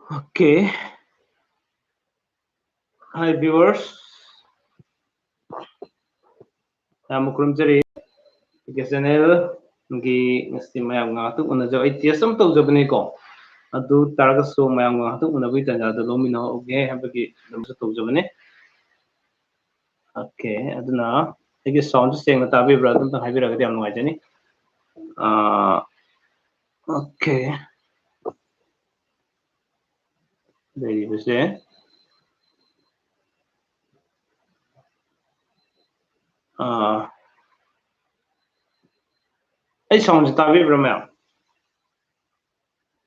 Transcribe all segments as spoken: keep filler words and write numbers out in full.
Okay. Hi viewers, ꯌꯥꯝꯅ ꯈꯨꯔꯨꯝꯖꯔꯤ꯫ ꯑꯩꯒꯤ ꯆꯦꯅꯦꯜꯒꯤ ꯉꯁꯤ ꯃꯌꯥꯝ ꯉꯥꯏꯍꯥꯛꯇꯪ ꯎꯅꯖꯕ, ꯑꯩ ꯇꯦꯁ ꯑꯃ ꯇꯧꯖꯕꯅꯤꯀꯣ, ꯑꯗꯨ ꯇꯥꯔꯒꯁꯨ ꯃꯌꯥꯝ ꯉꯥꯏꯍꯥꯛꯇꯪ ꯎꯅꯕꯒꯤ ꯇꯥꯟꯖꯥꯗ ꯂꯧꯃꯤꯟꯅꯍꯧꯒꯦ ꯍꯥꯏꯕꯒꯤ ꯑꯗꯨꯝꯁꯨ ꯇꯧꯖꯕꯅꯤ꯫ Okay, ꯑꯗꯨꯅ ꯑꯩꯒꯤ ꯁꯥꯎꯟꯁꯦ ꯁꯦꯡꯅ ꯇꯥꯕꯤꯕ꯭ꯔꯥ? ꯑꯗꯨꯝꯇꯪ ꯍꯥꯏꯕꯤꯔꯒꯗꯤ ꯌꯥꯝ ꯅꯨꯡꯉꯥꯏꯖꯅꯤ꯫ ꯑꯥ, okay. ꯂꯩꯔꯤꯕꯁꯦ, ꯑꯥ, ꯑꯩ ꯁꯥꯎꯟꯁꯦ ꯇꯥꯕꯤꯕ꯭ꯔꯥ ꯃꯌꯥꯝ?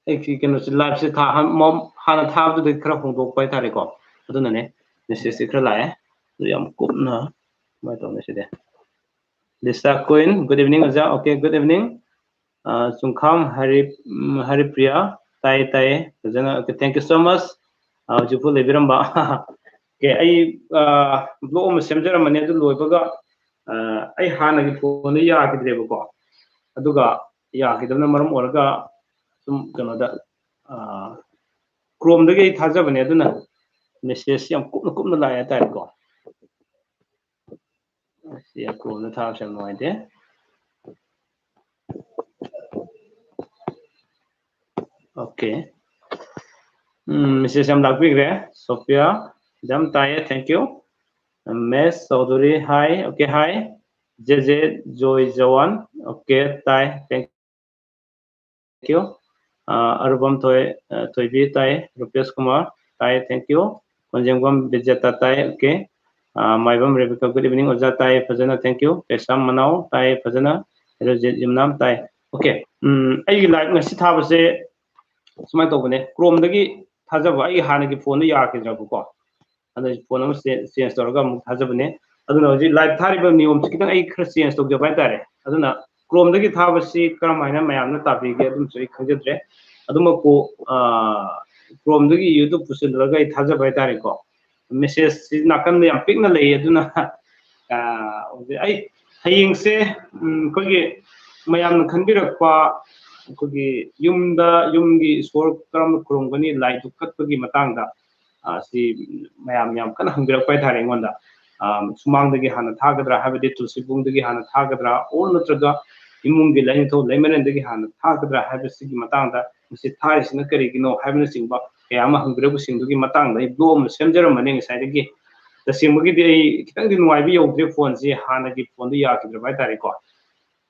ꯑꯩꯒꯤ ꯀꯩꯅꯣꯁꯦ, ꯂꯥꯏꯚꯁꯦ ꯊꯥ-, ꯍꯥꯟ-, ꯃꯝ-, ꯍꯥꯟꯅ ꯊꯥꯕꯗꯨꯗꯒꯤ ꯈꯔ ꯍꯣꯡꯗꯣꯛꯄ ꯍꯥꯏꯇꯥꯔꯦꯀꯣ, ꯑꯗꯨꯅꯅꯦ꯫ ꯃꯦꯁꯦꯖꯁꯦ ꯈꯔ ꯂꯥꯛꯑꯦ, ꯑꯗꯨ ꯌꯥꯝ ꯀꯨꯞꯅ ꯀꯃꯥꯏꯅ ꯇꯧꯅꯤ ꯁꯤꯗꯤ? Lisa Queen, good evening ꯑꯣꯖꯥ꯫ Okay, good evening. ꯑꯥ, ꯆꯨꯡꯈꯥꯝ ꯍꯔꯤ-, ꯎꯝ, ꯍꯔꯤꯄ꯭ꯔꯤꯌꯥ, ꯇꯥꯏꯌꯦ, ꯇꯥꯏꯌꯦ ꯐꯖꯅ꯫ Okay, thank you so much. ꯑꯥ, ꯍꯧꯖꯤꯛꯐꯥꯎ ꯂꯩꯕꯤꯔꯝꯕ꯫ Okay, ꯑꯩ, ꯑꯥ, ꯕ꯭ꯂꯣꯛ ꯑꯃ ꯁꯦꯝꯖꯔꯝꯕꯅꯦ, ꯑꯗꯨ ꯂꯣꯏꯕꯒ, ꯑꯥ, ꯑꯩ ꯍꯥꯟꯅꯒꯤ ꯐꯣꯟꯗꯣ ꯌꯥꯈꯤꯗ꯭ꯔꯦꯕꯀꯣ, ꯑꯗꯨꯒ ꯌꯥꯈꯤꯗꯕꯅ ꯃꯔꯝ ꯑꯣꯏꯔꯒ ꯁꯨꯝ ꯀꯩꯅꯣꯗ, ꯑꯥ, ꯀ꯭ꯔꯣꯝꯗꯒꯤ ꯑꯩ ꯊꯥꯖꯕꯅꯦ, ꯑꯗꯨꯅ ꯃꯦꯁꯦꯖ ꯌꯥꯝ ꯀꯨꯞꯅ ꯀꯨꯞꯅ ꯂꯥꯛꯑꯦ ꯍꯥꯏꯇꯥꯔꯦꯀꯣ꯫ ꯑꯁꯤ ꯀ꯭ꯔꯣꯝꯗ ꯊꯥꯕꯁꯦ ꯌꯥꯝ ꯅꯨꯡꯉꯥꯏꯇꯦ꯫ Okay. ꯎꯝ, ꯃꯦꯁꯦꯖ ꯌꯥꯝ ꯂꯥꯛꯄꯤꯈ꯭ꯔꯦ꯫ ꯁꯣꯐꯤꯌꯥ, ꯌꯥꯝ ꯇꯥꯏꯌꯦ, thank you. Miss Chowdhury, hi, okay, hi. J J Joy Jawan, okay, ꯇꯥꯏ, thank you. ꯑꯥ, ꯑꯔꯨꯕꯝ ꯊꯣꯏ-, ꯑꯥ, ꯊꯣꯏꯕꯤ ꯇꯥꯏ, ꯔꯨꯄꯦꯁ ꯀꯨꯃꯥꯔ ꯇꯥꯏ, thank you. ꯀꯣꯟꯖꯦꯡꯕꯝ ꯕꯤꯖꯦꯇꯥ ꯇꯥꯏ, okay. ꯑꯥ, ꯃꯥꯏꯕꯝ ꯔꯦꯕꯤꯀꯥ, good evening ꯑꯣꯖꯥ, ꯇꯥꯏ ꯐꯖꯅ, thank you. ꯀꯩꯁꯥꯝ ꯃꯅꯥꯎ ꯇꯥꯏ ꯐꯖꯅ, ꯍꯦꯔꯣꯖꯤꯠ ꯌꯨꯝꯅꯥꯝ ꯇꯥꯏ, okay. ꯎꯝ, ꯑꯩꯒꯤ ꯂꯥꯏꯚ ꯉꯁꯤ ꯊꯥꯕꯁꯦ ꯁꯨꯃꯥꯏꯅ ꯇꯧꯕꯅꯦ, ꯀ꯭ꯔꯣꯝꯗꯒꯤ ꯊꯥꯖꯕ, ꯑꯩꯒꯤ ꯍꯥꯟꯅꯒꯤ ꯐꯣꯟꯗ ꯌꯥꯈꯤꯗ꯭ꯔꯕꯀꯣ, ꯑꯗ ꯐꯣꯟ ꯑꯃ ꯆꯦ-, ꯆꯦꯟꯖ ꯇꯧꯔꯒ ꯑꯃꯨꯛ ꯊꯥꯖꯕꯅꯦ꯫ ꯑꯗꯨꯅ ꯍꯧꯖꯤꯛ ꯂꯥꯏꯚ ꯊꯥꯔꯤꯕ ꯅꯤꯌꯣꯝꯁꯦ ꯈꯤꯇꯪ ꯑꯩ ꯈꯔ ꯆꯦꯟꯖ ꯇꯧꯖꯕ ꯍꯥꯏꯇꯥꯔꯦ꯫ ꯑꯗꯨꯅ ꯀ꯭ꯔꯣꯝꯗꯒꯤ ꯊꯥꯕꯁꯤ ꯀꯔꯝ ꯍꯥꯏꯅ ꯃꯌꯥꯝꯅ ꯇꯥꯕꯤꯒꯦ, ꯑꯗꯨꯝꯁꯨ ꯑꯩ ꯈꯪꯖꯗ꯭ꯔꯦ꯫ ꯑꯗꯨꯃꯛꯄꯨ, ꯑꯥ, ꯀ꯭ꯔꯣꯝꯗꯒꯤ ꯌꯨꯇ꯭ꯌꯨꯕ ꯄꯨꯁꯤꯜꯂꯒ ꯑꯩ ꯊꯥꯖꯕ ꯍꯥꯏꯇꯥꯔꯦꯀꯣ꯫ ꯃꯦꯁꯦꯖꯁꯤ ꯅꯥꯀꯟꯗ ꯌꯥꯝ ꯄꯤꯛꯅ ꯂꯩꯌꯦ, ꯑꯗꯨꯅ, ꯑꯥ, ꯍꯧꯖꯤꯛ ꯑꯩ ꯍꯌꯦꯡꯁꯦ, ꯎꯝ, ꯑꯩꯈꯣꯏꯒꯤ ꯃꯌꯥꯝꯅ ꯈꯟꯕꯤꯔꯛꯄ, ꯑꯩꯈꯣꯏꯒꯤ ꯌꯨꯝꯗ, ꯌꯨꯝꯒꯤ ꯏꯁꯣꯔ ꯀꯔꯝꯅ ꯈꯨꯔꯨꯝꯒꯅꯤ, ꯂꯥꯏ ꯗꯨꯛ ꯀꯠꯄꯒꯤ ꯃꯇꯥꯡꯗ, ꯑ, ꯁꯤ ꯃꯌꯥꯝ ꯌꯥꯝ ꯀꯟꯅ ꯍꯪꯕꯤꯔꯛꯄ ꯍꯥꯏꯇꯥꯔꯦ ꯑꯩꯉꯣꯟꯗ꯫ ꯑ, ꯁꯨꯃꯥꯡꯗꯒꯤ ꯍꯥꯟꯅ ꯊꯥꯒꯗ꯭ꯔꯥ, ꯍꯥꯏꯕꯗꯤ ꯇꯨꯜꯁꯤꯕꯣꯡꯗꯒꯤ ꯍꯥꯟꯅ ꯊꯥꯒꯗ꯭ꯔꯥ, or ꯅꯠꯇ꯭ꯔꯒ ꯏꯃꯨꯡꯒꯤ ꯂꯥꯏꯅꯤꯡꯊꯧ ꯂꯩꯃꯔꯦꯟꯗꯒꯤ ꯍꯥꯟꯅ ꯊꯥꯒꯗ꯭ꯔꯥ ꯍꯥꯏꯕꯁꯤꯒꯤ ꯃꯇꯥꯡꯗ, ꯃꯁꯤ ꯊꯥꯔꯤꯁꯤꯅ ꯀꯔꯤꯒꯤꯅꯣ ꯍꯥꯏꯕꯅꯆꯤꯡꯕ ꯀꯌꯥ ꯑꯃ ꯍꯪꯕꯤꯔꯛꯄꯁꯤꯡꯗꯨꯒꯤ ꯃꯇꯥꯡꯗ ꯑꯩ blog ꯑꯃ ꯁꯦꯝꯖꯔꯝꯕꯅꯤ ꯉꯁꯥꯏꯗꯒꯤ꯫ ꯇꯁꯦꯡꯕꯒꯤꯗꯤ ꯑꯩ ꯈꯤꯇꯪꯗꯤ ꯅꯨꯡꯉꯥꯏꯕ ꯌꯧꯗ꯭ꯔꯦ, ꯐꯣꯟꯁꯤ ꯍꯥꯟꯅꯒꯤ ꯐꯣꯟꯗꯨ ꯌꯥꯈꯤꯗ꯭ꯔꯕ ꯍꯥꯏꯇꯥꯔꯦꯀꯣ꯫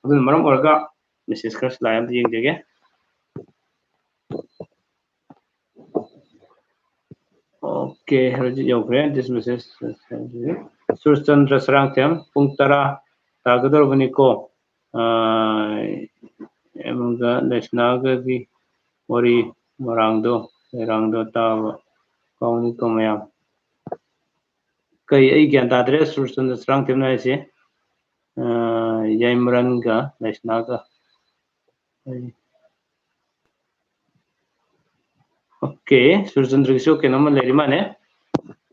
ꯑꯗꯨꯅ ꯃꯔꯝ ꯑꯣꯏꯔꯒ message ꯈꯔꯁꯨ ꯂꯥꯛꯑꯦ, ꯑꯝꯇ ꯌꯦꯡꯖꯒꯦ꯫ Okay, ꯍꯧꯖꯤꯛ ꯌꯧꯈ꯭ꯔꯦ꯫ This message, ꯁꯨꯔꯆꯟꯗ꯭ꯔ ꯁꯔꯥꯡꯊꯦꯝ, ꯄꯨꯡ ꯇꯔꯥ ꯇꯥꯒꯗꯧꯔꯕꯅꯤꯀꯣ꯫ ꯑꯥ, ꯑꯃꯒ ꯂꯩꯁꯅꯥꯒꯒꯤ ꯋꯥꯔꯤ ꯃꯔꯥꯡꯗꯣ, ꯂꯩꯔꯥꯡꯗꯣ ꯇꯥꯕ ꯄꯥꯎꯅꯤꯀꯣ ꯃꯌꯥꯝ꯫ ꯀꯩ, ꯑꯩ ꯒ꯭ꯌꯥꯟ ꯇꯥꯗ꯭ꯔꯦ ꯁꯨꯔꯆꯟꯗ꯭ꯔ ꯁꯔꯥꯡꯊꯦꯝꯅ ꯍꯥꯏꯁꯦ꯫ ꯑꯥ, ꯌꯥꯏꯃꯔꯟꯒ ꯂꯩꯁꯅꯥꯒ꯫ Okay, ꯁꯨꯔꯆꯟꯗ꯭ꯔꯒꯤꯁꯨ ꯀꯩꯅꯣꯝꯃ ꯂꯩꯔꯤ ꯃꯥꯅꯦ꯫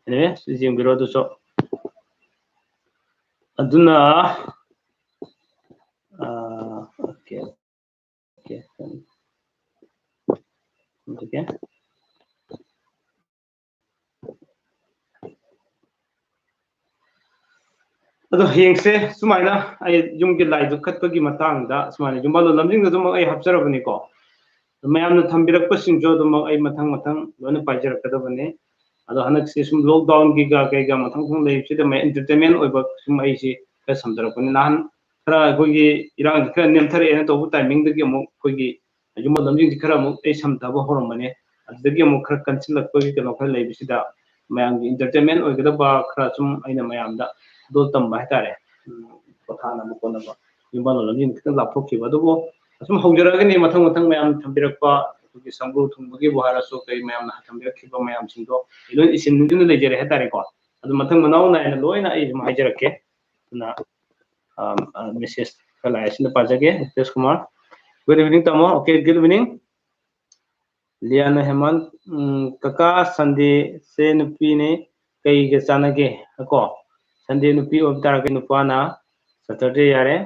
Anyway, ꯁꯤ ꯌꯦꯡꯕꯤꯔꯣ ꯑꯗꯨꯁꯨ꯫ ꯑꯗꯨꯅ, ꯑꯥ, okay, okay, okay꯫ ꯑꯗꯣ ꯌꯦꯡꯁꯦ, ꯁꯨꯃꯥꯏꯅ ꯑꯩ ꯌꯨꯝꯒꯤ ꯂꯥꯏ ꯗꯨꯛ ꯀꯠꯄꯒꯤ ꯃꯇꯥꯡꯗ ꯁꯨꯃꯥꯏꯅ ꯌꯨꯝꯕꯥꯜꯂꯣꯟ ꯂꯝꯖꯤꯡꯗ ꯑꯗꯨꯃꯛ ꯑꯩ ꯍꯥꯞꯆꯔꯕꯅꯤꯀꯣ꯫ ꯃꯌꯥꯝꯅ ꯊꯝꯕꯤꯔꯛꯄꯁꯤꯡꯁꯨ ꯑꯗꯨꯃꯛ ꯑꯩ ꯃꯊꯪ ꯃꯊꯪ ꯂꯣꯏꯅ ꯄꯥꯏꯖꯔꯛꯀꯗꯕꯅꯤ꯫ ꯑꯗꯣ ꯍꯟꯗꯛꯁꯤ ꯁꯨꯝ lockdownꯒꯤꯒ ꯀꯩꯒ ꯃꯊꯪ ꯃꯊꯪ ꯂꯩꯕꯁꯤꯗ ꯃꯌꯥꯝ entertainment ꯑꯣꯏꯕ ꯁꯨꯝ ꯑꯩꯁꯤ ꯈꯔ ꯁꯝꯖꯔꯛꯄꯅꯤ꯫ ꯅꯍꯥꯟ ꯈꯔ ꯑꯩꯈꯣꯏꯒꯤ ꯏꯔꯥꯡꯁꯤ ꯈꯔ ꯅꯦꯝꯊꯔꯛꯑꯦꯅ ꯇꯧꯕ timingꯗꯒꯤ ꯑꯃꯨꯛ ꯑꯩꯈꯣꯏꯒꯤ ꯌꯨꯝꯕꯥꯜ ꯂꯝꯖꯤꯡꯁꯤ ꯈꯔ ꯑꯃꯨꯛ ꯑꯩ ꯁꯝꯊꯕ ꯍꯧꯔꯝꯕꯅꯦ꯫ ꯑꯗꯨꯗꯒꯤ ꯑꯃꯨꯛ ꯈꯔ ꯀꯟꯁꯤꯜꯂꯛꯄꯒꯤ ꯀꯩꯅꯣ ꯈꯔ ꯂꯩꯕꯁꯤꯗ ꯃꯌꯥꯝꯒꯤ entertainment ꯑꯣꯏꯒꯗꯕ ꯈꯔ ꯁꯨꯝ ꯑꯩꯅ ꯃꯌꯥꯝꯗ ꯗꯣꯜ ꯇꯝꯕ ꯍꯥꯏꯇꯥꯔꯦ꯫ ꯎꯝ, ꯄꯣꯊꯥꯅꯕ ꯈꯣꯠꯅꯕ ꯌꯨꯝꯕꯥꯜ ꯂꯝꯖꯤꯡ ꯈꯤꯇꯪ ꯂꯥꯞꯊꯣꯛꯈꯤꯕ꯫ ꯑꯗꯨꯕꯨ ꯑꯁꯨꯝ ꯍꯧꯖꯔꯛꯑꯒꯅꯤ ꯃꯊꯪ ꯃꯊꯪ ꯃꯌꯥꯝ ꯊꯝꯕꯤꯔꯛꯄ, ꯑꯩꯈꯣꯏꯒꯤ ꯁꯝꯕ꯭ꯔꯨ ꯊꯨꯡꯕꯒꯤꯕꯨ ꯍꯥꯏꯔꯁꯨ, ꯀꯩ ꯃꯌꯥꯝꯅ ꯊꯝꯕꯤꯔꯛꯈꯤꯕ ꯃꯌꯥꯝꯁꯤꯡꯗꯣ ꯑꯩ ꯂꯣꯏ ꯏꯁꯤꯟꯗꯨꯅ ꯂꯩꯖꯔꯦ ꯍꯥꯏꯇꯥꯔꯦꯀꯣ꯫ ꯑꯗꯨ ꯃꯊꯪ ꯃꯅꯥꯎ ꯅꯥꯏꯅ ꯂꯣꯏꯅ ꯑꯩ ꯑꯗꯨꯝ ꯍꯥꯏꯖꯔꯛꯀꯦ꯫ ꯑꯗꯨꯅ, ꯑꯝ, ꯑ, message ꯈꯔ ꯂꯥꯛꯑꯦ, ꯁꯤꯅ ꯄꯥꯖꯒꯦ꯫ ꯅꯤꯇꯦꯁ ꯀꯨꯃꯥꯔ, good evening ꯇꯥꯃꯣ꯫ Okay, good evening꯫ ꯂꯤꯌꯥꯅ ꯍꯦꯃꯟ, ꯎꯝ, ꯀꯀꯥ, Sundayꯁꯦ ꯅꯨꯄꯤꯅꯦ, ꯀꯩꯒ ꯆꯥꯟꯅꯒꯦ? ꯀꯣ, Sunday ꯅꯨꯄꯤ ꯑꯣꯏꯕ ꯇꯥꯔꯒꯗꯤ ꯅꯨꯄꯥꯅ Saturday ꯌꯥꯔꯦ,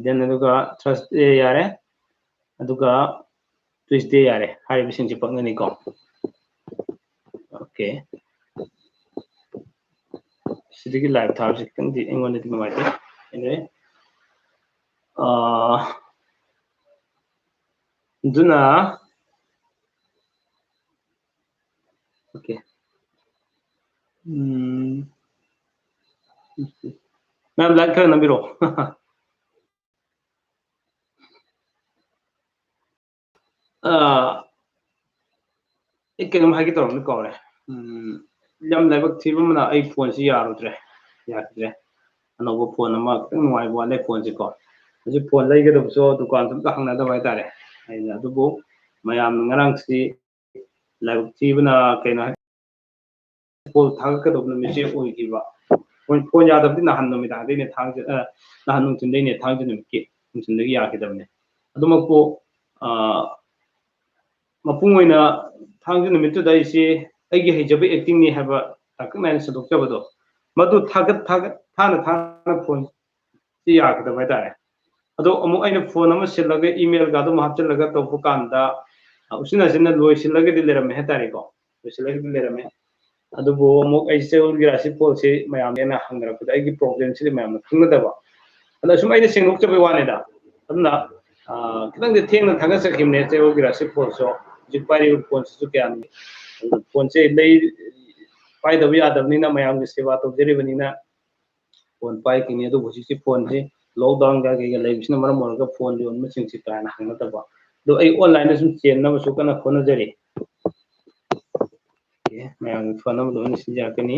then ꯑꯗꯨꯒ Thursday ꯌꯥꯔꯦ, ꯑꯗꯨꯒ Tuesday ꯌꯥꯔꯦ꯫ ꯍꯥꯏꯔꯤꯕꯁꯤꯡꯁꯤ ꯄꯛꯅꯅꯤꯀꯣ꯫ Okay, ꯁꯤꯗꯒꯤ live ꯊꯥꯕꯁꯤ ꯈꯤꯇꯪꯗꯤ ꯑꯩꯉꯣꯟꯗꯗꯤ ꯅꯨꯡꯉꯥꯏꯇꯦ꯫ Anyway, ꯑꯥ, ꯑꯗꯨꯅ Okay, ꯎꯝ, ꯃꯌꯥꯝ like ꯈꯔ ꯅꯝꯕꯤꯔꯣ꯫ ꯑꯥ, ꯑꯩ ꯀꯩꯅꯣꯝ ꯍꯥꯏꯒꯦ ꯇꯧꯔꯝꯕꯅꯤ, ꯀꯥꯎꯔꯦ꯫ ꯎꯝ, ꯌꯥꯝ ꯂꯥꯏꯕꯛ ꯊꯤꯕ ꯑꯃꯅ ꯑꯩ phoneꯁꯤ ꯌꯥꯔꯨꯗ꯭ꯔꯦ, ꯌꯥꯈꯤꯗ꯭ꯔꯦ꯫ ꯑꯅꯧꯕ phone ꯑꯃ ꯈꯤꯇꯪ ꯅꯨꯡꯉꯥꯏꯕ ꯋꯥꯠꯂꯦ phoneꯁꯤꯀꯣ꯫ ꯍꯧꯖꯤꯛ phone ꯂꯩꯒꯗꯕꯁꯨ ꯗꯨꯀꯥꯟꯁꯨ ꯑꯝꯇ ꯍꯪꯅꯗꯕ ꯍꯥꯏꯇꯥꯔꯦ꯫ ꯑꯩꯅ ꯑꯗꯨꯕꯨ ꯃꯌꯥꯝꯅ ꯉꯔꯥꯡꯁꯤ ꯂꯥꯏꯕꯛ ꯊꯤꯕꯅ ꯀꯩꯅꯣ ꯍꯥꯏ, call ꯊꯥꯒꯠꯀꯗꯕ ꯅꯨꯃꯤꯠꯁꯦ ꯑꯣꯏꯈꯤꯕ꯫ Phone, phone ꯌꯥꯗꯕꯗꯤ ꯅꯍꯥꯟ ꯅꯨꯃꯤꯗꯥꯡꯗꯩꯅꯦ, ꯊꯥꯡꯖ, ꯑ, ꯅꯍꯥꯟ ꯅꯨꯡꯊꯤꯟꯗꯩꯅꯦ, ꯊꯥꯡꯖ ꯅꯨꯃꯤꯠꯀꯤ ꯅꯨꯡꯊꯤꯟꯗꯒꯤ ꯌꯥꯈꯤꯗꯕꯅꯦ꯫ ꯑꯗꯨꯃꯛꯄꯨ, ꯑ, ꯃꯄꯨꯡ ꯑꯣꯏꯅ ꯊꯥꯡꯖ ꯅꯨꯃꯤꯠꯇꯨꯗ ꯑꯩꯁꯦ ꯑꯩꯒꯤ ꯍꯩꯖꯕ actingꯅꯤ ꯍꯥꯏꯕ ꯇꯥꯡꯀꯛ ꯅꯥꯏꯅ ꯁꯟꯗꯣꯛꯆꯕꯗꯣ, ꯃꯗꯨ ꯊꯥꯒꯠ, ꯊꯥꯒꯠ, ꯊꯥꯅ ꯊꯥꯅ phoneꯁꯤ ꯌꯥꯈꯤꯗꯕ ꯍꯥꯏꯇꯥꯔꯦ꯫ ꯑꯗꯣ ꯑꯃꯨꯛ ꯑꯩꯅ phone ꯑꯃ ꯁꯤꯜꯂꯒ emailꯒ ꯑꯗꯨꯝ ꯍꯥꯞꯆꯤꯜꯂꯒ ꯇꯧꯕ ꯀꯥꯟꯗ, ꯑ, ꯎꯆꯤꯟ ꯅꯥꯆꯤꯟꯅ ꯂꯣꯏꯁꯤꯜꯂꯒꯗꯤ ꯂꯩꯔꯝꯃꯦ ꯍꯥꯏꯇꯥꯔꯦꯀꯣ꯫ ꯂꯣꯏꯁꯤꯜꯂꯒꯗꯤ ꯂꯩꯔꯝꯃꯦ꯫ ꯑꯗꯨꯕꯨ ꯑꯃꯨꯛ ꯑꯩ ꯆꯌꯣꯜꯒꯤ ꯔꯥꯁꯤ ꯐꯣꯜꯁꯤ ꯃꯌꯥꯝꯅ ꯍꯪꯅꯔꯛꯄꯗ ꯑꯩꯒꯤ problemꯁꯤꯗꯤ ꯃꯌꯥꯝꯅ ꯈꯪꯅꯗꯕ꯫ ꯑꯗ ꯁꯨꯝ ꯑꯩꯅ ꯁꯦꯡꯗꯣꯛꯆꯕꯒꯤ ꯋꯥꯅꯤꯗ꯫ ꯑꯗꯨꯅ, ꯑ, ꯈꯤꯇꯪꯗꯤ ꯊꯦꯡꯅ ꯊꯥꯒꯠꯆꯈꯤꯕꯅꯦ ꯆꯌꯣꯜꯒꯤ ꯔꯥꯁꯤ ꯐꯣꯜꯁꯨ꯫ ꯍꯧꯖꯤꯛ ꯄꯥꯏꯔꯤꯕ phoneꯁꯤꯁꯨ ꯀꯌꯥꯅꯤ꯫ ꯑꯗꯨ phoneꯁꯦ ꯂꯩ-, ꯄꯥꯏꯗꯕ ꯌꯥꯗꯕꯅꯤꯅ ꯃꯌꯥꯝꯒꯤ ꯁꯦꯕꯥ ꯇꯧꯖꯔꯤꯕꯅꯤꯅ phone ꯄꯥꯏꯈꯤꯅꯤ꯫ ꯑꯗꯨꯕꯨ ꯍꯧꯖꯤꯛꯁꯤ phoneꯁꯤ lockdownꯒ ꯀꯩꯒ ꯂꯩꯕꯁꯤꯅ ꯃꯔꯝ ꯑꯣꯏꯔꯒ phone ꯌꯣꯟꯕꯁꯤꯡꯁꯤ ꯀꯥ ꯍꯦꯟꯅ ꯍꯪꯅꯗꯕ꯫ ꯑꯗꯣ ꯑꯩ onlineꯗ ꯁꯨꯝ ꯆꯦꯟꯅꯕꯁꯨ ꯀꯟꯅ ꯍꯣꯠꯅꯖꯔꯤ꯫ Okay, ꯃꯌꯥꯝꯒꯤ phone number ꯂꯣꯏꯅ ꯁꯤꯟꯖꯔꯛꯀꯅꯤ꯫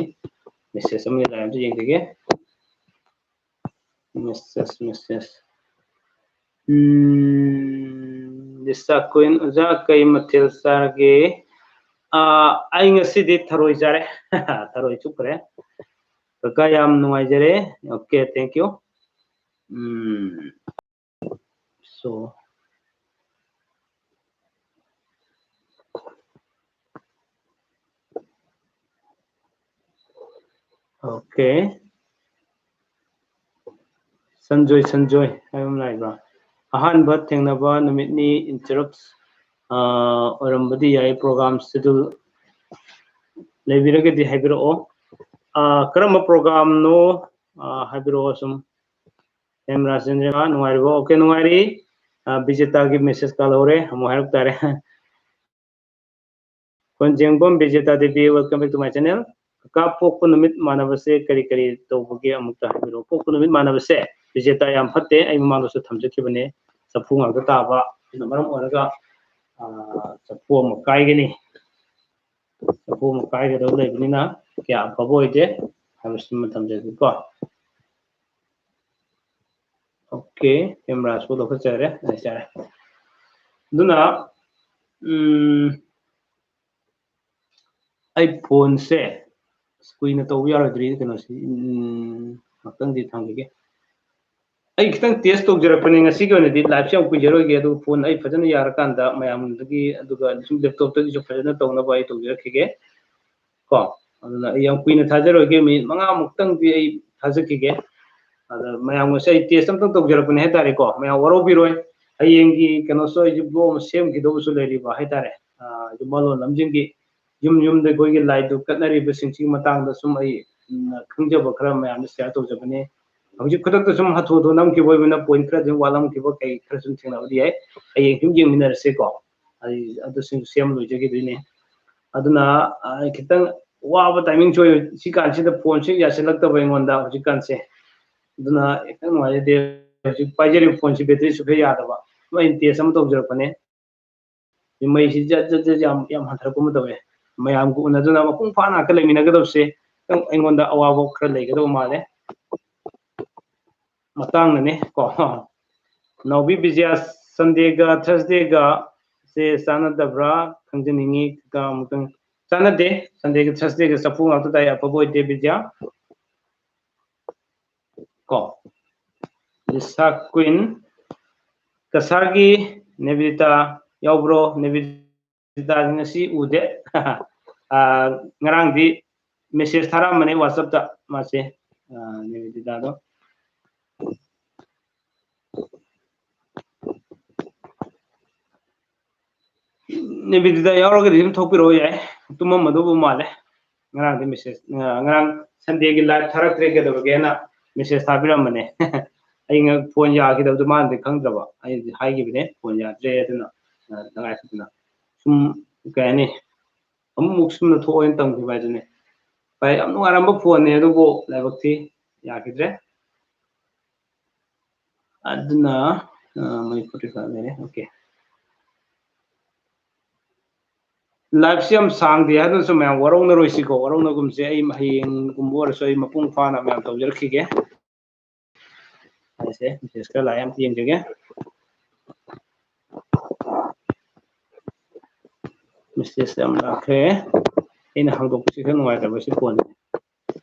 Message ꯑꯃ ꯂꯥꯛꯑꯦ, ꯑꯝꯇ ꯌꯦꯡꯖꯒꯦ꯫ Message, message. ꯎꯝ, ꯂꯤꯁꯥ ꯀ꯭ꯋꯤꯟ, ꯑꯣꯖꯥ ꯀꯩ ꯃꯊꯦꯜ ꯆꯥꯔꯒꯦ? ꯑꯥ, ꯑꯩ ꯉꯁꯤꯗꯤ ꯊꯔꯣꯏ ꯆꯥꯔꯦ꯫ ꯊꯔꯣꯏ ꯆꯨꯞꯈ꯭ꯔꯦ꯫ ꯀꯀꯥ ꯌꯥꯝ ꯅꯨꯡꯉꯥꯏꯖꯔꯦ꯫ Okay, thank you. Um, so, okay. Sanjoy, Sanjoy ꯍꯥꯏꯕ ꯑꯃ ꯂꯥꯛꯏꯕ꯫ ꯑꯍꯥꯟꯕ ꯊꯦꯡꯅꯕ ꯅꯨꯃꯤꯠꯅꯤ, interrupt ꯑꯣꯏꯔꯝꯕꯗꯤ ꯌꯥꯏ, program schedule ꯂꯩꯕꯤꯔꯒꯗꯤ ꯍꯥꯏꯕꯤꯔꯛꯑꯣ꯫ ꯑ, ꯀꯔꯝꯕ programꯅꯣ? ꯑ, ꯍꯥꯏꯕꯤꯔꯛꯑꯣ ꯁꯨꯝ꯫ ꯑꯦꯝ ꯔꯥꯖꯦꯟꯗ꯭ꯔ, ꯅꯨꯡꯉꯥꯏꯔꯤꯕꯣ? Okay, ꯅꯨꯡꯉꯥꯏꯔꯤ꯫ ꯑ, ꯕꯤꯖꯦꯇꯥꯒꯤ message ꯀꯥꯜꯍꯧꯔꯦ, ꯑꯃꯨꯛ ꯍꯥꯏꯔꯛ ꯇꯥꯔꯦ꯫ ꯀꯣꯟꯖꯦꯡꯕꯝ ꯕꯤꯖꯦꯇꯥ Devi, welcome back to my channel. ꯀꯀꯥ, ꯄꯣꯛꯄ ꯅꯨꯃꯤꯠ ꯃꯥꯟꯅꯕꯁꯦ ꯀꯔꯤ ꯀꯔꯤ ꯇꯧꯕꯒꯦ? ꯑꯃꯨꯛꯇ ꯍꯥꯏꯕꯤꯔꯛꯑꯣ꯫ ꯄꯣꯛꯄ ꯅꯨꯃꯤꯠ ꯃꯥꯟꯅꯕꯁꯦ ꯕꯤꯖꯦꯇꯥ ꯌꯥꯝ ꯐꯠꯇꯦ, ꯑꯩ ꯃꯃꯥꯡꯗꯁꯨ ꯊꯝꯖꯈꯤꯕꯅꯦ꯫ ꯆꯐꯨ ꯉꯥꯛꯇ ꯇꯥꯕ, ꯑꯗꯨꯅ ꯃꯔꯝ ꯑꯣꯏꯔꯒ, ꯑ, ꯆꯐꯨ ꯑꯃ ꯀꯥꯏꯒꯅꯤ꯫ ꯆꯐꯨ ꯑꯃ ꯀꯥꯏꯒꯗꯕ ꯂꯩꯕꯅꯤꯅ ꯀꯌꯥ ꯑꯐꯕ ꯑꯣꯏꯗꯦ ꯍꯥꯏꯕꯁꯤꯃ ꯊꯝꯖꯒꯦꯀꯣ꯫ Okay, camera ꯁꯨ ꯂꯧꯈꯠꯆꯔꯦ, ꯌꯥꯔꯦ꯫ ꯑꯗꯨꯅ, ꯎꯝ, ꯑꯩ phoneꯁꯦ ꯀꯨꯏꯅ ꯇꯧꯕ ꯌꯥꯔꯣꯏꯗ꯭ꯔꯤ, ꯀꯩꯅꯣꯁꯤ, ꯎꯝ, ꯉꯥꯛꯇꯪꯗꯤ ꯊꯝꯈꯤꯒꯦ꯫ ꯑꯩ ꯈꯤꯇꯪ test ꯇꯧꯖꯔꯛꯄꯅꯦ, ꯉꯁꯤꯒꯤ ꯑꯣꯏꯅꯗꯤ liveꯁꯦ ꯌꯥꯝ ꯀꯨꯏꯖꯔꯣꯏꯒꯦ, ꯑꯗꯨꯒ phone ꯑꯩ ꯐꯖꯅ ꯌꯥꯔꯀꯥꯟꯗ ꯃꯌꯥꯝꯗꯒꯤ, ꯑꯗꯨꯒ ꯁꯨꯝ laptopꯇꯒꯤꯁꯨ ꯐꯖꯅ ꯇꯧꯅꯕ ꯑꯩ ꯇꯧꯖꯔꯛꯈꯤꯒꯦ ꯀꯣ꯫ ꯑꯗꯨꯅ ꯑꯩ ꯌꯥꯝ ꯀꯨꯏꯅ ꯊꯥꯖꯔꯣꯏꯒꯦ, minute ꯃꯉꯥꯃꯨꯛꯇꯪꯗꯤ ꯑꯩ ꯊꯥꯖꯈꯤꯒꯦ꯫ ꯑꯗ ꯃꯌꯥꯝ ꯉꯁꯤ ꯑꯩ test ꯑꯝꯇꯪ ꯇꯧꯖꯔꯛꯄꯅꯦ ꯍꯥꯏꯇꯥꯔꯦꯀꯣ, ꯃꯌꯥꯝ ꯋꯥꯔꯧꯕꯤꯔꯣꯏ꯫ ꯍꯌꯦꯡꯒꯤ ꯀꯩꯅꯣꯁꯨ ꯑꯩꯁꯨ vlog ꯑꯃ ꯁꯦꯝꯈꯤꯗꯧꯕꯁꯨ ꯂꯩꯔꯤꯕ ꯍꯥꯏꯇꯥꯔꯦ꯫ ꯑ, ꯌꯨꯝ ꯂꯣꯟ ꯂꯝꯖꯤꯡꯒꯤ ꯌꯨꯝ ꯌꯨꯝꯗ ꯑꯩꯈꯣꯏꯒꯤ ꯂꯥꯏ ꯙꯨꯞ ꯀꯠꯅꯔꯤꯕꯁꯤꯡꯁꯤꯒꯤ ꯃꯇꯥꯡꯗ ꯁꯨꯝ ꯑꯩ, ꯎꯝ, ꯈꯪꯖꯕ ꯈꯔ ꯃꯌꯥꯝꯗ share ꯇꯧꯖꯕꯅꯤ꯫ ꯍꯧꯖꯤꯛ ꯈꯨꯗꯛꯇ ꯁꯨꯝ ꯍꯥꯊꯨ ꯍꯥꯊꯨ ꯅꯝꯈꯤꯕ ꯑꯣꯏꯕꯅ point ꯈꯔ ꯑꯗꯨꯝ ꯋꯥꯠꯂꯝꯈꯤꯕ ꯀꯩ ꯈꯔ ꯁꯨꯝ ꯊꯦꯡꯅꯕꯗꯤ ꯌꯥꯏ꯫ ꯍꯌꯦꯡ ꯁꯨꯝ ꯌꯦꯡꯃꯤꯟꯅꯔꯁꯦꯀꯣ꯫ ꯑꯩ ꯑꯗꯨꯁꯤꯡ ꯁꯦꯝ ꯂꯣꯏꯖꯈꯤꯗꯣꯏꯅꯦ꯫ ꯑꯗꯨꯅ, ꯑ, ꯈꯤꯇꯪ ꯋꯥꯕ timingꯁꯨ ꯑꯣꯏ꯫ ꯁꯤ ꯀꯥꯟꯁꯤꯗ phoneꯁꯨ ꯌꯥꯁꯤꯜꯂꯛꯇꯕ ꯑꯩꯉꯣꯟꯗ ꯍꯧꯖꯤꯛꯀꯥꯟꯁꯦ꯫ ꯑꯗꯨꯅ ꯈꯤꯇꯪ ꯅꯨꯡꯉꯥꯏꯖꯗꯦ꯫ ꯍꯧꯖꯤꯛ ꯄꯥꯏꯖꯔꯤꯕ phoneꯁꯤ batteryꯁꯨ ꯈꯔ ꯌꯥꯗꯕ꯫ ꯑꯗꯨ ꯑꯩꯅ test ꯑꯃ ꯇꯧꯖꯔꯛꯄꯅꯦ꯫ ꯃꯩꯁꯤ ꯖꯠ ꯖꯠ ꯖꯠ ꯌꯥꯝ, ꯌꯥꯝ ꯍꯟꯊꯔꯛꯄ ꯑꯃ ꯇꯧꯋꯦ꯫ ꯃꯌꯥꯝꯒ ꯎꯅꯗꯨꯅ ꯃꯄꯨꯡ ꯐꯥꯅ ꯉꯥꯛꯇ ꯂꯩꯃꯤꯟꯅꯒꯗꯕꯁꯦ ꯈꯤꯇꯪ ꯑꯩꯉꯣꯟꯗ ꯑꯋꯥꯕ ꯈꯔ ꯂꯩꯒꯗꯕ ꯃꯥꯜꯂꯦ꯫ ꯃꯇꯥꯡꯅꯅꯦ ꯀꯣ꯫ ꯅꯥꯎꯕꯤ ꯕꯤꯖꯌꯥ, Sundayꯒ Thursdayꯒ ꯁꯦ ꯆꯥꯟꯅꯗꯕ꯭ꯔꯥ ꯈꯪꯖꯅꯤꯡꯉꯤ꯫ ꯀꯀꯥ ꯑꯃꯨꯛꯇꯪ ꯆꯥꯟꯅꯗꯦ꯫ Sundayꯒ Thursdayꯒ ꯆꯐꯨ ꯉꯥꯛꯇ ꯇꯥꯏ, ꯑꯐꯕ ꯑꯣꯏꯗꯦ ꯕꯤꯖꯌꯥ꯫ ꯀꯣ꯫ ꯂꯤꯁꯥ ꯀ꯭ꯋꯤꯟ, ꯀꯁꯥꯔꯒꯤ ꯅꯦꯕꯤꯗꯤꯇꯥ ꯌꯥꯎꯕ꯭ꯔꯣ? ꯅꯦꯕꯤꯗꯤꯇꯥꯗꯤ ꯉꯁꯤ ꯎꯗꯦ꯫ ꯑ, ꯉꯔꯥꯡꯗꯤ message ꯊꯥꯔꯛꯑꯝꯕꯅꯦ WhatsAppꯇ ꯃꯥꯁꯦ, ꯑ, ꯅꯦꯕꯤꯗꯤꯇꯥꯗꯣ꯫ ꯅꯨꯃꯤꯠꯇꯨꯗ ꯌꯥꯎꯔꯒꯗꯤ ꯑꯗꯨꯝ ꯊꯣꯛꯄꯤꯔꯛꯑꯣ ꯌꯥꯏ꯫ ꯇꯨꯝꯃꯝꯃꯗꯧꯕ ꯃꯥꯜꯂꯦ꯫ ꯉꯔꯥꯡꯗꯤ ꯃꯦꯁꯦꯖ, ꯉꯔꯥꯡ ꯁꯟꯗꯦꯒꯤ ꯂꯥꯏꯚ ꯊꯥꯔꯛꯇ꯭ꯔꯦ ꯀꯩꯗꯧꯔꯒꯦꯅ ꯃꯦꯁꯦꯖ ꯊꯥꯕꯤꯔꯝꯕꯅꯦ꯫ ꯑꯩ ꯉ-, ꯐꯣꯟ ꯌꯥꯈꯤꯗꯕꯗꯣ ꯃꯥꯅꯗꯤ ꯈꯪꯗ꯭ꯔꯕ꯫ ꯑꯩꯗꯤ ꯍꯥꯏꯈꯤꯕꯅꯦ ꯐꯣꯟ ꯌꯥꯗ꯭ꯔꯦ, ꯑꯗꯨꯅ, ꯑ, ꯇꯉꯥꯏ ꯐꯗꯅ ꯁꯨꯝ, ꯀꯩ ꯍꯥꯏꯅꯤ, ꯑꯃꯨꯛꯃꯨꯛ ꯁꯨꯝꯅ ꯊꯣꯛꯑꯣꯅ ꯇꯝꯈꯤꯕ ꯍꯥꯏꯗꯨꯅꯦ꯫ ꯚꯥꯏ, ꯌꯥꯝ ꯅꯨꯡꯉꯥꯏꯔꯝꯕ ꯐꯣꯟꯅꯦ, ꯑꯗꯨꯕꯨ ꯂꯥꯏꯕꯛ ꯊꯤ, ꯌꯥꯈꯤꯗ꯭ꯔꯦ꯫ ꯑꯗꯨꯅ, ꯑ, ꯃꯩ forty five ꯂꯩꯔꯦ꯫ ꯑꯣꯀꯦ꯫ ꯂꯥꯏꯐꯁꯤ ꯌꯥꯝ ꯁꯥꯡꯗꯦ ꯍꯥꯏꯗꯨꯅꯁꯨ ꯃꯌꯥꯝ ꯋꯥꯔꯧꯅꯔꯣꯏꯁꯤꯀꯣ, ꯋꯥꯔꯧꯅꯒꯨꯝꯁꯦ꯫ ꯑꯩ ꯍꯌꯦꯡꯒꯨꯝꯕ ꯑꯣꯏꯔꯁꯨ ꯑꯩ ꯃꯄꯨꯡ ꯐꯥꯅ ꯃꯌꯥꯝ ꯇꯧꯖꯔꯛꯈꯤꯒꯦ꯫ ꯍꯥꯏꯁꯦ, ꯃꯦꯁꯦꯖ ꯈꯔ ꯂꯥꯛꯑꯦ, ꯑꯝꯇ ꯌꯦꯡꯖꯒꯦ꯫ ꯃꯦꯁꯦꯖ ꯌꯥꯝ ꯂꯥꯛꯈ꯭ꯔꯦ꯫ ꯑꯩꯅ ꯍꯥꯡꯗꯣꯛꯄꯁꯤ ꯈꯔ ꯅꯨꯡꯉꯥꯏꯇꯕ ꯁꯤ ꯐꯣꯟꯁꯦ꯫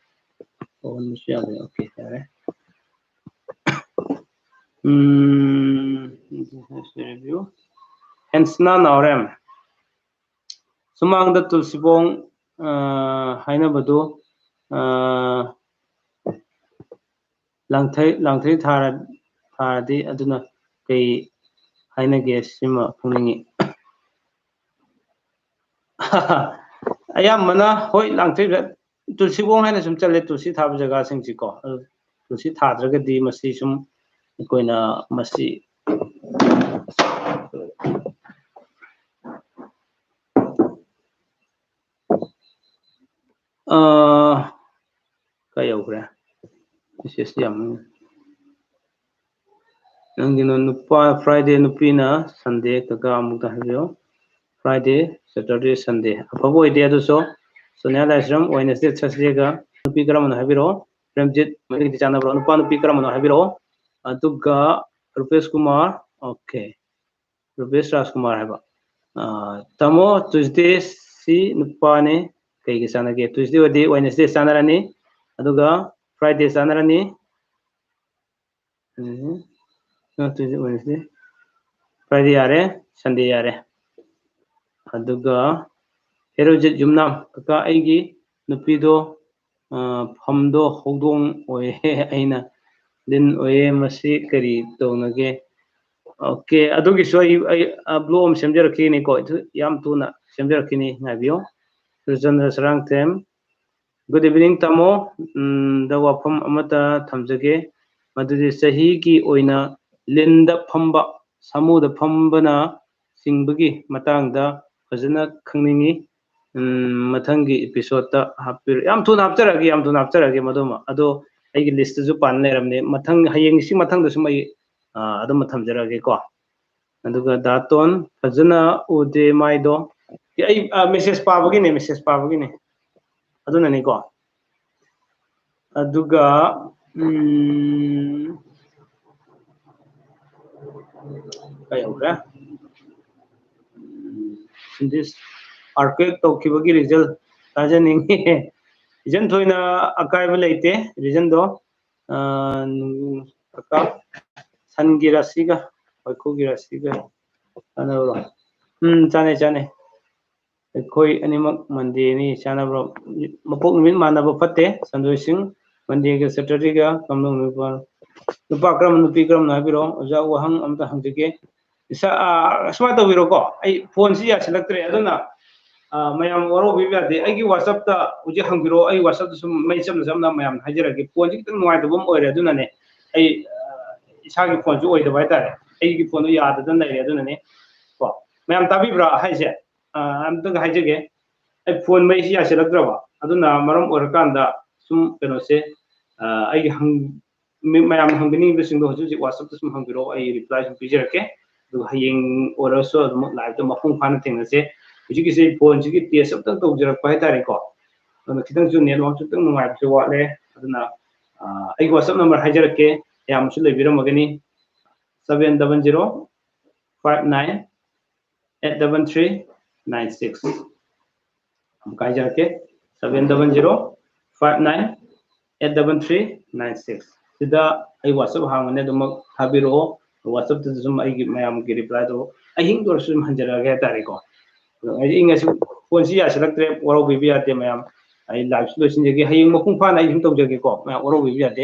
ꯇꯧꯍꯟꯕꯁꯨ ꯌꯥꯗꯦ꯫ ꯑꯣꯀꯦ, ꯌꯥꯔꯦ꯫ ꯎꯝ, review. ꯍꯦꯟꯁꯅꯥ ꯅꯥꯎꯔꯦꯝ꯫ ꯁꯨꯃꯥꯡꯗ ꯇꯨꯜꯁꯤꯕꯣꯡ, ꯑ, ꯍꯥꯏꯅꯕꯗꯨ, ꯑ, ꯂꯥꯡꯊꯩ, ꯂꯥꯡꯊꯩ ꯊꯥꯔ-, ꯊꯥꯔꯗꯤ ꯑꯗꯨꯅ ꯀꯩ ꯍꯥꯏꯅꯒꯦ? ꯁꯤꯃ ꯈꯪꯅꯤꯡꯉꯤ꯫ ꯑꯌꯥꯝꯕꯅ, ꯍꯣꯏ, ꯂꯥꯡꯊꯩ, ꯇꯨꯜꯁꯤꯕꯣꯡ ꯍꯥꯏꯅ ꯁꯨꯝ ꯆꯠꯂꯦ, ꯇꯨꯜꯁꯤ ꯊꯥꯕ ꯖꯒꯥꯁꯤꯡꯁꯤꯀꯣ꯫ ꯑꯗꯨ ꯇꯨꯜꯁꯤ ꯊꯥꯗ꯭ꯔꯒꯗꯤ ꯃꯁꯤ ꯁꯨꯝ ꯑꯩꯈꯣꯏꯅ ꯃꯁꯤ, ꯑ, ꯀꯥꯏ ꯌꯧꯈ꯭ꯔꯦ? ꯃꯦꯁꯦꯖꯇꯤ ꯌꯥꯝ ꯅꯪꯒꯤꯅ ꯅꯨꯄꯥ Friday, ꯅꯨꯄꯤꯅ Sunday, ꯀꯀꯥ ꯑꯃꯨꯛꯇ ꯍꯥꯏꯕꯤꯌꯨ꯫ Friday, Saturday, Sunday ꯑꯐꯕ ꯑꯣꯏꯗꯦ꯫ ꯑꯗꯨꯁꯨ ꯁꯣꯅꯤꯌꯥ ꯂꯥꯏꯁ꯭ꯔꯝ Wednesday, Thursdayꯒ ꯅꯨꯄꯤ ꯀꯔꯝꯕꯅꯣ ꯍꯥꯏꯕꯤꯔꯛꯑꯣ꯫ ꯄ꯭ꯔꯦꯝꯖꯤꯠ, ꯃꯩꯇꯩꯒꯤꯗꯤ ꯆꯥꯟꯅꯕ꯭ꯔꯣ? ꯅꯨꯄꯥ ꯅꯨꯄꯤ ꯀꯔꯝꯕꯅꯣ ꯍꯥꯏꯕꯤꯔꯛꯑꯣ꯫ ꯑꯗꯨꯒ ꯔꯨꯄꯦꯁ ꯀꯨꯃꯥꯔ, ꯑꯣꯀꯦ, ꯔꯨꯄꯦꯁ ꯔꯥꯖꯀꯨꯃꯥꯔ ꯍꯥꯏꯕ꯫ ꯑ, ꯇꯥꯃꯣ, Tuesday ꯁꯤ ꯅꯨꯄꯥꯅꯤ, ꯀꯩꯒ ꯆꯥꯟꯅꯒꯦ? Tuesday ꯑꯣꯏꯔꯗꯤ Wednesday ꯆꯥꯟꯅꯔꯅꯤ, ꯑꯗꯨꯒ Friday ꯆꯥꯟꯅꯔꯅꯤ꯫ ꯎꯝ, Tuesday, Wednesday, Friday ꯌꯥꯔꯦ, Sunday ꯌꯥꯔꯦ꯫ ꯑꯗꯨꯒ ꯍꯦꯔꯣꯖꯤꯠ ꯌꯨꯝꯅꯥꯝ, ꯀꯀꯥ, ꯑꯩꯒꯤ ꯅꯨꯄꯤꯗꯣ, ꯑ, ꯐꯝꯗꯣ ꯍꯧꯗꯣꯡ ꯑꯣꯏꯌꯦ, ꯑꯩꯅ ꯂꯤꯟ ꯑꯣꯏꯌꯦ, ꯃꯁꯤ ꯀꯔꯤ ꯇꯧꯅꯒꯦ? ꯑꯣꯀꯦ, ꯑꯗꯨꯒꯤꯁꯨ ꯑꯩ ꯑꯩ ꯕ꯭ꯂꯣꯛ ꯑꯃ ꯁꯦꯝꯖꯔꯛꯈꯤꯅꯤꯀꯣ, ꯑꯗꯨ ꯌꯥꯝ ꯊꯨꯅ ꯁꯦꯝꯖꯔꯛꯈꯤꯅꯤ, ꯉꯥꯏꯕꯤꯌꯣ꯫ ꯁꯨꯔꯆꯟꯗ꯭ꯔ ꯁꯔꯥꯡꯊꯦꯝ, good evening ꯇꯥꯃꯣ꯫ ꯎꯝ, ꯗ ꯋꯥꯐꯝ ꯑꯃꯇ ꯊꯝꯖꯒꯦ, ꯃꯗꯨꯗꯤ ꯆꯍꯤꯒꯤ ꯑꯣꯏꯅ ꯂꯤꯟꯗ ꯐꯝꯕ, ꯁꯥꯃꯨꯗ ꯐꯝꯕꯅ ꯆꯤꯡꯕꯒꯤ ꯃꯇꯥꯡꯗ ꯐꯖꯅ ꯈꯪꯅꯤꯡꯉꯤ꯫ ꯎꯝ, ꯃꯊꯪꯒꯤ ꯏꯄꯤꯁꯣꯗꯇ ꯍꯥꯞꯄꯤꯔꯣ꯫ ꯌꯥꯝ ꯊꯨꯅ ꯍꯥꯞꯆꯔꯛꯑꯒꯦ, ꯌꯥꯝ ꯊꯨꯅ ꯍꯥꯞꯆꯔꯛꯑꯒꯦ ꯃꯗꯨꯃ꯫ ꯑꯗꯣ ꯑꯩꯒꯤ ꯂꯤꯁꯇꯁꯨ ꯄꯥꯟ ꯂꯩꯔꯝꯅꯦ꯫ ꯃꯊꯪ, ꯍꯌꯦꯡ ꯁꯤ ꯃꯊꯪꯗꯁꯨ ꯑꯩ, ꯑ, ꯑꯗꯨꯃ ꯊꯝꯖꯔꯛꯑꯒꯦꯀꯣ꯫ ꯑꯗꯨꯒ ꯗꯥꯇꯣꯟ, ꯐꯖꯅ ꯎꯗꯦ ꯃꯥꯏꯗꯣ꯫ ꯑꯩ, ꯑ, ꯃꯦꯁꯦꯖ ꯄꯥꯕꯒꯤꯅꯦ, ꯃꯦꯁꯦꯖ ꯄꯥꯕꯒꯤꯅꯦ꯫ ꯑꯗꯨꯅꯅꯤꯀꯣ꯫ ꯑꯗꯨꯒ, ꯎꯝ, ꯀꯩ ꯌꯧꯈ꯭ꯔꯦ? ꯎꯝ, this earthquake ꯇꯧꯈꯤꯕꯒꯤ ꯔꯤꯖꯜ ꯇꯥꯖꯅꯤꯡꯉꯤ꯫ ꯔꯤꯖꯜ ꯊꯣꯏꯅ ꯑꯀꯥꯏꯕ ꯂꯩꯇꯦ, ꯔꯤꯖꯜꯗꯣ꯫ ꯑ, ꯀꯀꯥ, ꯁꯟꯒꯤ ꯔꯥꯁꯤꯒ ꯋꯥꯏꯈꯨꯒꯤ ꯔꯥꯁꯤꯒ ꯆꯥꯟꯅꯕ꯭ꯔꯣ? ꯎꯝ, ꯆꯥꯟꯅꯩ, ꯆꯥꯟꯅꯩ꯫ ꯑꯩꯈꯣꯏ ꯑꯅꯤꯃꯛ ꯃꯟꯗꯦꯅꯤ, ꯆꯥꯟꯅꯕ꯭ꯔꯣ? ꯃꯄꯣꯛ ꯅꯨꯃꯤꯠ ꯃꯥꯟꯅꯕ ꯐꯠꯇꯦ꯫ ꯁꯟꯗꯣꯏ ꯁꯤꯡ, ꯃꯟꯗꯦꯒ ꯁꯦꯇꯔꯗꯦꯒ ꯀꯝꯗꯧ ꯅꯨꯄꯥ? ꯅꯨꯄꯥ ꯀꯔꯝꯕ, ꯅꯨꯄꯤ ꯀꯔꯝꯕꯅꯣ ꯍꯥꯏꯕꯤꯔꯛꯑꯣ꯫ ꯑꯣꯖꯥ, ꯋꯥꯍꯪ ꯑꯝꯇ ꯍꯪꯖꯒꯦ꯫ ꯏꯁꯥ, ꯑ, ꯁꯨꯃꯥꯏꯅ ꯇꯧꯕꯤꯔꯣꯀꯣ, ꯑꯩ ꯐꯣꯟꯁꯤ ꯌꯥꯁꯤꯜꯂꯛꯇ꯭ꯔꯦ, ꯑꯗꯨꯅ, ꯑ, ꯃꯌꯥꯝ ꯋꯥꯔꯧꯕꯤꯕ ꯌꯥꯗꯦ꯫ ꯑꯩꯒꯤ WhatsApp-ꯇ ꯍꯧꯖꯤꯛ ꯍꯪꯕꯤꯔꯛꯑꯣ, ꯑꯩ WhatsApp-ꯇ ꯁꯨꯝ ꯃꯩ ꯆꯝꯅ ꯆꯝꯅ ꯃꯌꯥꯝ ꯍꯥꯏꯖꯔꯛꯀꯦ꯫ ꯐꯣꯟꯁꯤ ꯈꯤꯇꯪ ꯅꯨꯡꯉꯥꯏꯇꯕ ꯑꯃ ꯑꯣꯏꯔꯦ, ꯑꯗꯨꯅꯅꯦ ꯑꯩ, ꯑ, ꯏꯁꯥꯒꯤ ꯐꯣꯟꯁꯨ ꯑꯣꯏꯗꯕ ꯍꯥꯏꯇꯥꯔꯦ, ꯑꯩꯒꯤ ꯐꯣꯟꯗꯣ ꯌꯥꯗꯗꯅ ꯂꯩꯔꯦ, ꯑꯗꯨꯅꯅꯦ꯫ ꯀꯣ, ꯃꯌꯥꯝ ꯇꯥꯕꯤꯕ꯭ꯔꯥ ꯍꯥꯏꯁꯦ? ꯑ, ꯑꯝꯇꯪ ꯍꯥꯏꯖꯒꯦ, ꯑꯩ ꯐꯣꯟ ꯃꯩꯁꯤ ꯌꯥꯁꯤꯜꯂꯛꯇ꯭ꯔꯕ, ꯑꯗꯨꯅ ꯃꯔꯝ ꯑꯣꯏꯔꯀꯥꯟꯗ ꯁꯨꯝ ꯀꯩꯅꯣꯁꯦ, ꯑ, ꯑꯩꯒꯤ ꯍꯪ-, ꯃꯤ-, ꯃꯌꯥꯝꯅ ꯍꯪꯕꯤꯅꯤꯡꯕꯁꯤꯡꯗꯣ ꯍꯧꯖꯤꯛ ꯍꯧꯖꯤꯛ WhatsApp-ꯇ ꯁꯨꯝ ꯍꯪꯕꯤꯔꯛꯑꯣ, ꯑꯩ reply ꯁꯨꯝ ꯄꯤꯖꯔꯛꯀꯦ꯫ ꯑꯗꯨꯒ ꯍꯌꯦꯡ ꯑꯣꯏꯔꯁꯨ ꯑꯗꯨꯝ live-ꯇ ꯃꯄꯨꯡ ꯐꯥꯅ ꯊꯦꯡꯅꯁꯦ꯫ ꯍꯧꯖꯤꯛꯀꯤꯁꯦ ꯐꯣꯟꯁꯤꯒꯤ test ꯑꯝꯇꯪ ꯇꯧꯖꯔꯛꯄ ꯍꯥꯏꯇꯥꯔꯦꯀꯣ, ꯑꯗꯨꯅ ꯈꯤꯇꯪꯁꯨ network ꯈꯤꯇꯪ ꯅꯨꯡꯉꯥꯏꯕꯁꯨ ꯋꯥꯠꯂꯦ꯫ ꯑꯗꯨꯅ, ꯑ, ꯑꯩꯒꯤ WhatsApp number ꯍꯥꯏꯖꯔꯛꯀꯦ, ꯑꯌꯥꯝꯕꯁꯨ ꯂꯩꯕꯤꯔꯝꯃꯒꯅꯤ, seven double zero five nine eight double three nine six꯫ ꯑꯃꯨꯛ ꯍꯥꯏꯖꯔꯛꯀꯦ, seven double zero five nine eight double three nine six꯫ ꯁꯤꯗ ꯑꯩ WhatsApp ꯍꯥꯡꯕꯅꯦ, ꯑꯗꯨꯃꯛ ꯊꯥꯕꯤꯔꯛꯑꯣ꯫ WhatsApp-ꯇꯁꯨ ꯁꯨꯝ ꯑꯩꯒꯤ ꯃꯌꯥꯝꯒꯤ reply-ꯗꯣ ꯑꯍꯤꯡꯗ ꯑꯣꯏꯔꯁꯨ ꯁꯨꯝ ꯍꯟꯖꯔꯛꯑꯒꯦ ꯍꯥꯏꯇꯥꯔꯦꯀꯣ꯫ ꯑꯗꯣ ꯑꯩ ꯉꯁꯤ ꯐꯣꯟꯁꯤ ꯌꯥꯁꯤꯜꯂꯛꯇ꯭ꯔꯦ, ꯋꯥꯔꯧꯕꯤꯕ ꯌꯥꯗꯦ ꯃꯌꯥꯝ꯫ ꯑꯩ live-ꯁꯨ ꯂꯣꯏꯁꯤꯟꯖꯒꯦ, ꯍꯌꯦꯡ ꯃꯄꯨꯡ ꯐꯥꯅ ꯑꯩ ꯁꯨꯝ ꯇꯧꯖꯒꯦꯀꯣ, ꯃꯌꯥꯝ ꯋꯥꯔꯧꯕꯤꯕ ꯌꯥꯗꯦ꯫